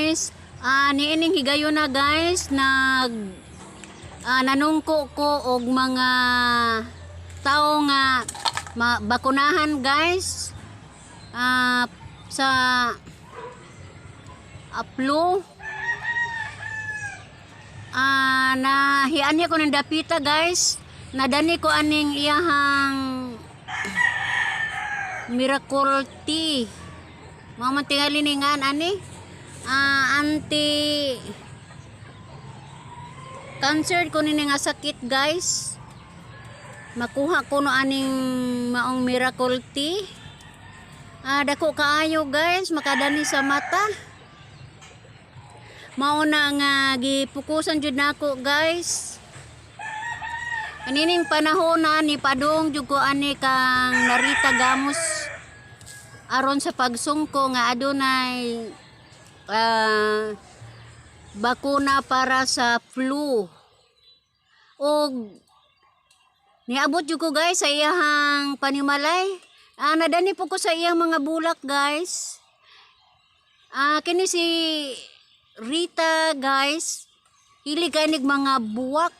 Guys. Niining higayon na guys, nag nanungko ko og mga tao nga bakunahan guys. Sa aplo. Nahian ko ng dapita guys. Nadani ko aning iyahang miracle tea. Mga man tingali ni ngan ani. Anti cancer ko ni nga sakit guys. Makuha ko no aning maong miracle tea. Dako kaayo guys, makadani sa mata. Mao na nga gipukusan jud nako guys. Anining panahon na ni padung jud ko ani kang Narita Gamos aron sa pagsungko nga adunay bakuna para sa flu. Og niabot jud ko guys sa iyahang panimalay. Nadani po ko sa iyang mga bulak guys. Kini si Rita guys, hili kay mga buwak.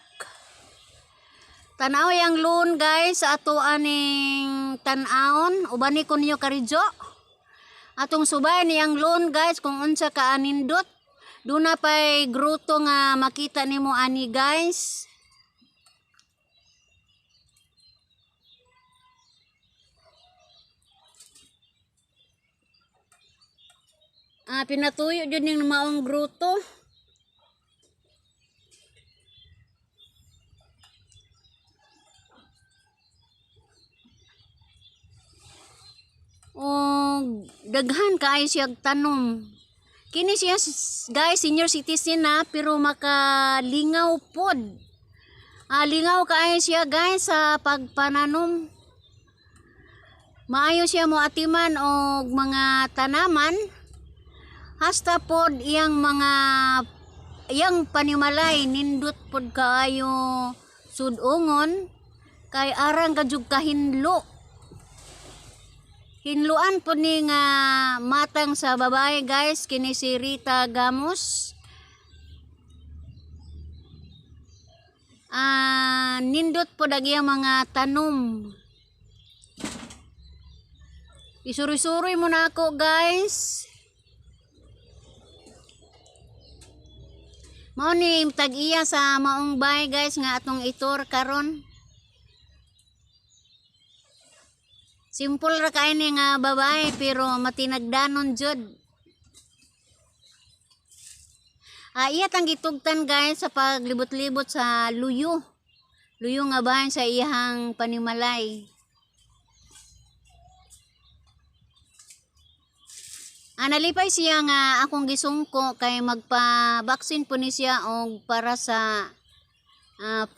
Tanaw yang loon guys sa ato aning tan-awon, ubani ko ninyo karidyo. Atong subay niyang loon guys kung unsa ka anindot. Duna pay gruto nga makita nimo ani guys. Pinatuyo jud ning maong gruto. Og daghan kaayo siyag tanom. Kini siya guys, senior citizen na pero makalingaw pod. Lingaw kaayo siya guys sa pagpananom. Maayo siya mo atiman og mga tanaman. Hasta pod iyang mga iyang panimalay nindot pod kaayo sudongon kay arang kajug kahinlo. Hinluan po ni nga matang sa babae guys, kini si Rita Gamos. Nindot po dagi ang mga tanom. Isuri-suri mo na ako guys. Mao ni tag-iya sa maong bay guys nga atong itur karon. Simple ra kay ni nga babae pero matinagdanon jud. Iya tang gitugtan guys sa paglibot-libot sa luyo. Luyo nga bahay sa iyahang panimalay. Nalipay siya nga akong gisungko kay magpa-vaccine po ni siya og para sa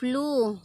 flu.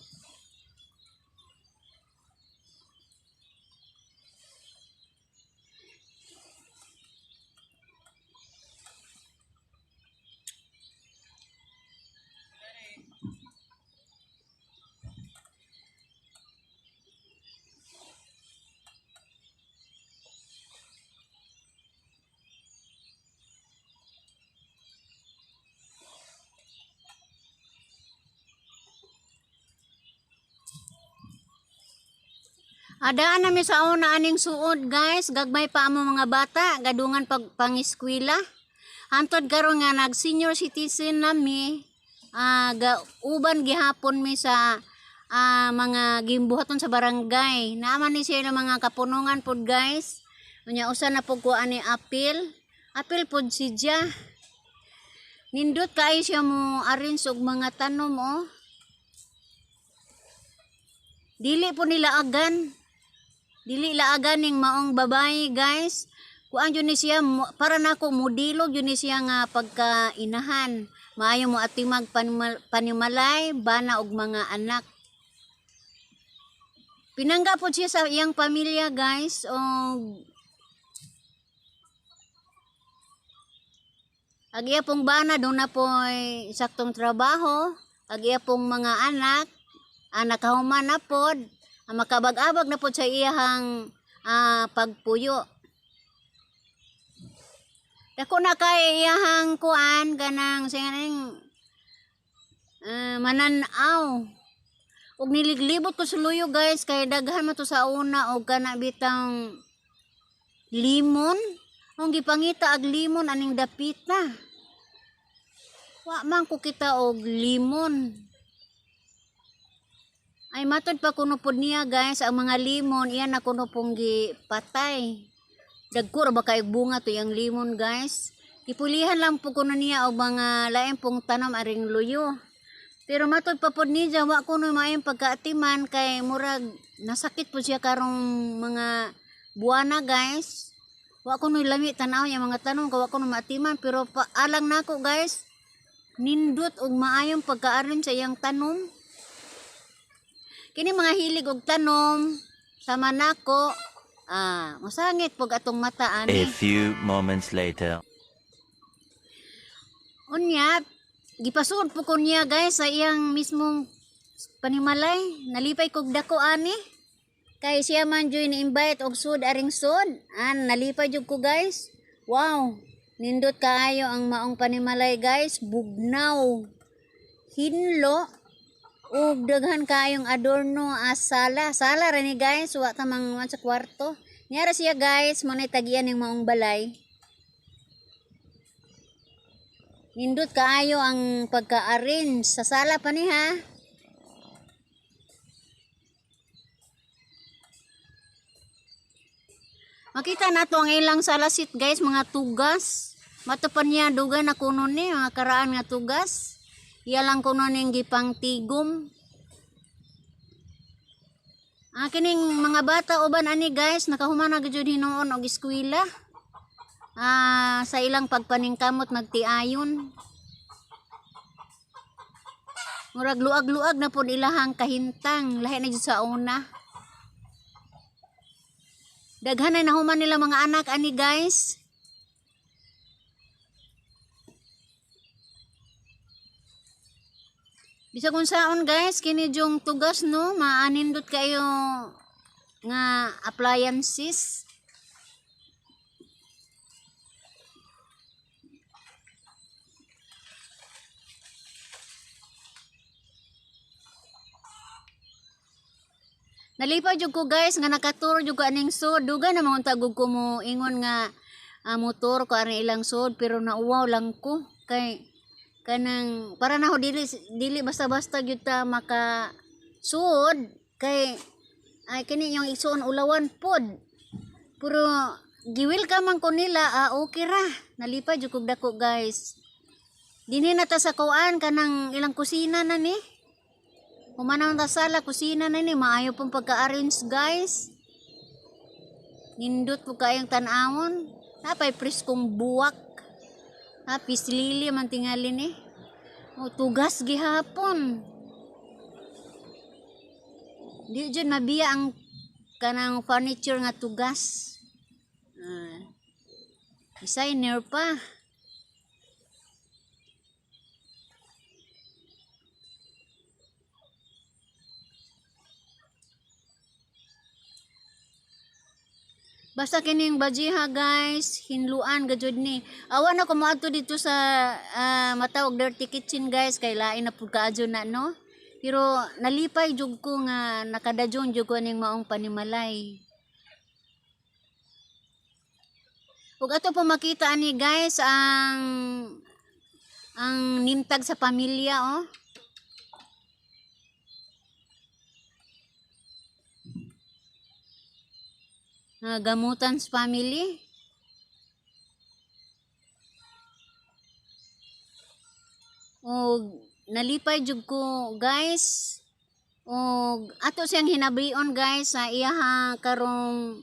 Adaan nami sa una aning suod guys, gagmay pa amo mga bata, gadungan pag pangiskwela. Hantod karon nga nag senior citizen nami, ga, uban gihapon mi sa mga gimbuhaton sa barangay. Naaman ni siya ng mga kapunungan pod guys. Unya usa na pud ko ani apil. Apil pod si Ja. Nindot kaayo siya mo arrange og mga tanom oh. Dili po nila agan. Dili laagan ning maong babae guys. Kuan jud ni siya para nako modelo jud ni siya nga pagkainahan. Maayo mo atimag panimalay, bana og mga anak. Pinangga po siya sa iyang pamilya guys og ag iya pong bana doon na po'y saktong trabaho, ag iya pong mga anak, nakahuman na pod, makabag-abag na pod sa iyahang pagpuyo. Dako na kay iyahang kuan kanang singaning mananaw. Ug niliglibot ko sa luyo, guys, kay daghan man to sa una og kana bitang limon. Ang gipangita ag limon aning dapita. Wa man ko kita og limon. Ay, matod pa kuno pod niya, guys, ang mga limon iyan na kuno pong gipatay. Dagko ra ba kay bunga to yang limon, guys. Gipulihan lang po kuno niya og mga lain pong tanom aring luyo. Pero matod pa pod niya, wa kuno maayong pagkaatiman kay murag nasakit po siya karong mga buwana, guys. Wa kuno lami tan-aw yung mga tanom kay wa kuno maatiman, pero paalang nako, guys, nindot og maayong pagka-arrange sa iyang tanom. Kini mga hilig og tanom sama nako, masangit pog atong mata A ani. Few moments later. Unya, gipasud po ko niya, guys, sa iyang mismong panimalay. Nalipay kog dako ani. Kay siya man joy ni-invite og sud aring sud. An nalipay jud ko, guys. Wow, nindot kaayo ang maong panimalay, guys. Bugnaw. Hinlo ug daghan kaayong adorno as sala. Sala ra ni, guys, wa ta mang sa kwarto. Niara siya, guys, mo nay tagian ning maong balay. Nindot kaayo ang pagka-arrange sa sala pa ni ha. Makita nato ang ilang sala seat, guys, mga tugas. Mato pa niya dugay na kuno ni mga karaan nga tugas. Iya lang kuno ning gipangtigom. Ah, kining mga bata uban ani, guys, nakahuman na gyud hinuon og eskwela. Ah, sa ilang pagpaningkamot magtiayon. Murag luag-luag na pod ilahang kahintang, lahi na jud sa una. Daghan na nahuman nila mga anak ani, guys. Bisag unsaon, guys, kini jung tugas no, maanindot kayo nga appliances. Nalipay jud ko, guys, nga nakatur jud ko aning sud. Dugay na mga tagog ko mo ingon nga motor ko ani ilang sud, pero nauwaw lang ko kay kanang para na ho dili dili basta-basta gyud ta maka suod kay ay kini yung isuon ulawan pod. Pero giwelcome man ko nila, okay ra. Nalipay jud kog dako, guys. Dinhi na ta sa kuan kanang ilang kusina na ni. Human ta sala, kusina na ni, maayo pong pagka-arrange, guys. Nindot po kayong tan-awon. Napay preskong buwak. Ha, peace lily man tingali ni. O, tugas gihapon. Di jud mabiya ang kanang furniture nga tugas. Designer pa. Basta kining bajiha, guys, hinluan gajud ni. Awa na ko moadto dito sa matawag dirty kitchen, guys, kay lain na pud kaadyo na no. Pero nalipay jud ko nga nakadajon jud ko ning maong panimalay. Ug ato po makita ani, guys, ang name tag sa pamilya oh. Gamutans family. Og nalipay jud ko, guys. Og ato siyang hinabion, guys, sa iyaha karong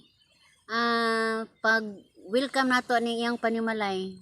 pag welcome nato ni iyang panimalay.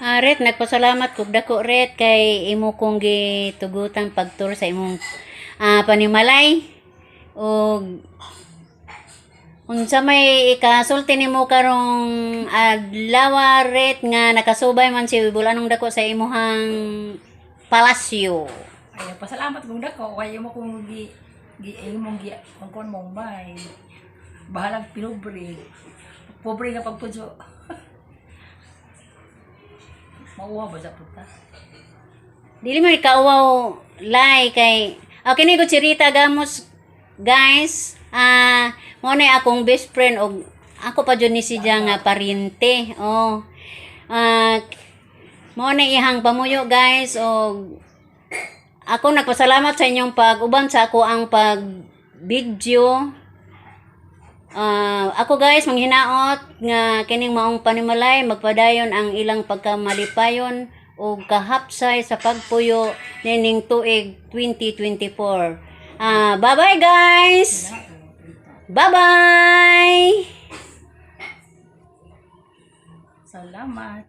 Ah, Ret, nagpasalamat kog dako, Ret, kay imo kong gitugutan pagtour sa imong panimalay. Og unsa may ikasulti nimo karong adlaw, Ret, nga nakasubay man si Bulanong Dako sa imuhang palasyo? Ay, pasalamat kong dako kay imo kong gi gi imong gi kung kon mong bay. Bahalag pinubre. Pobre nga pagpudyo. Mauwa ba sa puta? Dili mo ikauwaw, lay, kay okay ni ko si Rita Gamos, guys. Mo na akong best friend og ako pa jud ni siya nga parente. Oh. Mo na ihang pamuyo, guys, og ako nagpasalamat sa inyong pag-uban sa ako ang pag video. Ako, guys, manghinaot nga kining maong panimalay magpadayon ang ilang pagkamalipayon o kahapsay sa pagpuyo nining tuig 2024. Bye-bye, guys. Bye-bye. Salamat.